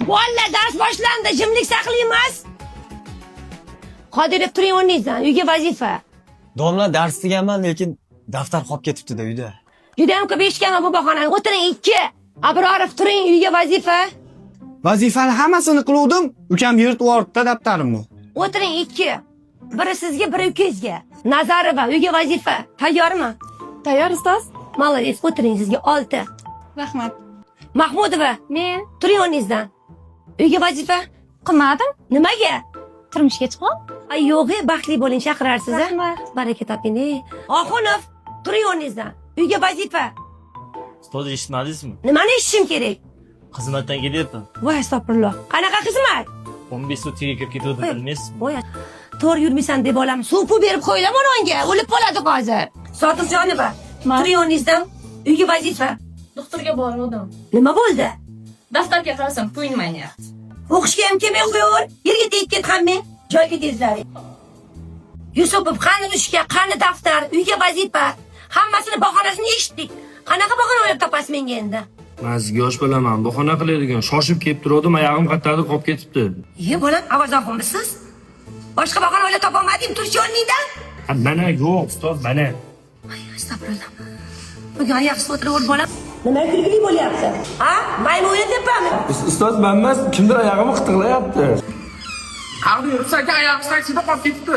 Bolalar, dars boshlandi, jimlik saqlaymiz. Qodirov, turing o'rningizdan, uyga vazifa. Domla, dars deganman, lekin daftar qolib ketibdi-da uyda. Judayam ko'p eshitganman bu bahonani. O'tiring, ikki. Abrorov, turing, uyga vazifa. Vazifani hammasini qiluvdim, ukam yirtib yuboribdi daftarimni. O'tiring, ikki. Biri sizga, biri ukangizga. Nazarova, uyga vazifa. Tayyormi? Tayyor, ustoz. Молодец, o'tiring, sizga 6. Rahmat. Mahmudova, Men turing o'rningizdan. Uyga vazifa. Qilmadim. Nimaga? Turmushga chiqib. Ay yo'q, baxtli bo'ling, chaqirarsiz a? Rahmat. Baraka toping. Ey. Oxunov, turing o'rningizdan. Uyga vazifa. Ustoz, eshitmadingizmi? Nimani eshitishim kerak? Xizmatdan kelyapman. Voy, astag'firulloh. Qanaqa xizmat? 15 sutkaga kirib ketuvdim, bilmaysizmi? Voy, to'g'ri yurmaysan deb bolam. Suv pul berib qo'yilaman unga. O'lib qoladi hozir. Sodiqjonova, turing o'rningizdan. Uyga vazifa. Doktorga borgandim. Nima bo'ldi? Daftarga qarasam, puyinmayapti. O'qishga ham kelmay qo'yaver. Yerga tegib ket hammang. Joyga tezlaring. Yusupov, qani ruchka, qani daftar, uyga vazifa. Hammasini bahonasini eshitdik. Qanaqa bahona o'ylab topasiz menga endi? Man sizga yosh bolaman, bahona qiladigan. Shoshib kelib turgandim, oyog'im qayerdadir qolib ketibdi. Ye, bolam, ovoz oxunmisiz? Boshqa bahona o'ylab topolmading, turchi o'rningdan. Ha, mana yo'q, ustoz, mana. Astag'firullah. Bugun oyoqsiz o'tiraver, bolam. Nima kulgili bo'lyapti? Ha? Maymun o'ynatyapmanmi? Ustoz, man emas, kimdir oyog'imni qitiqlayapti. Qayerda yuribsan aka, oyog'im taksida qolib ketibdi.